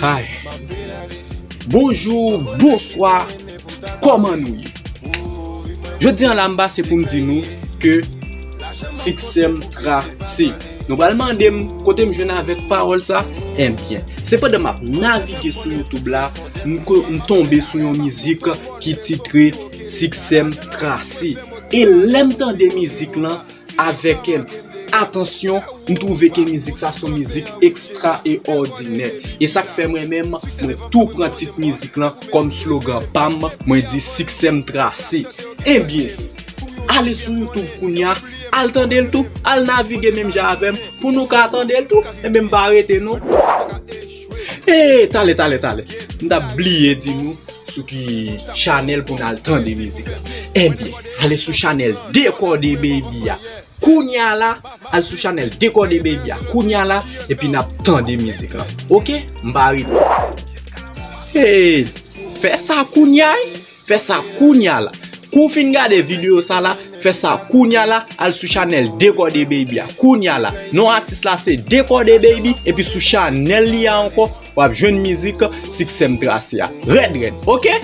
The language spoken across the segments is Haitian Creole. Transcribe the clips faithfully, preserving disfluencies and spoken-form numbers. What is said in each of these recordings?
Hi. Bonjou, bonswa, kòman nou ye? Jodi an la m pase pou m di nou ke siksè m trase. Nou pral mande m kote m jwenn avèk pawòl sa? Ebyen, se pandan m ap navige sou YouTube la, m ko- m tonbe sou yon mizik ki titre Siksè m trase. E lè m tande mizik lan, avèk atansyon, m twouve ke mizik sa se yon mizik ekstra e òdinè. E sa k fè mwen menm, mwen tou pran tit mizik lan kòm slogan pa m, mwen di siksè m trase. Ebyen, ale sou YouTube kounya, al tande l tou, al navige menm jan avè m, pou nou ka tande l tou. Ebyen, m pa rete non. E, talè, talè, talè. M t ap bliye di nou sou ki chanèl pou n al tande mizik la. Ebyen, ale sou chanèl Dekode Baby a. Kounya la, al sou chanèl Dekode Baby a. Kounya la, epi n ap tande mizik la. Oke? M pa rete. Hey, fè sa kounya, ey. Fè sa kounya la. Kou w fin gade videyo sa la, fè sa kounya la, al sou chanèl Dekode Baby a. Kounya la. Non atis la se Dekode Baby, epi sou chanèl li a ankò, w ap jwenn mizik Siksè m trase a. Rèd, rèd, oke?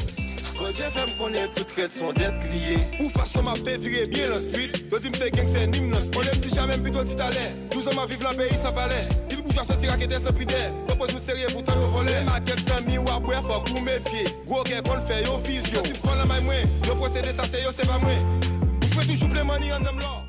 Bondye fè m konnen tout rès se yon dèt li ye. Pou fason m ap vire byen lan street, yo di m se gangstè ni m nan street. Olye m di jamè, m pito di talè. Douz an m ap viv lan peyi san palè. Pil boujwa soti raketè san pidè. Pran pòz nou serye poutan yo vòlè. Makèt zanmi w ap wè fòk ou mefye. Gwo kè konn fè yo fizye w. Soti m fò lan may mwen. Yo posede sa se yo se pa mwen. Bouch mwen toujou plen money an nanm lò.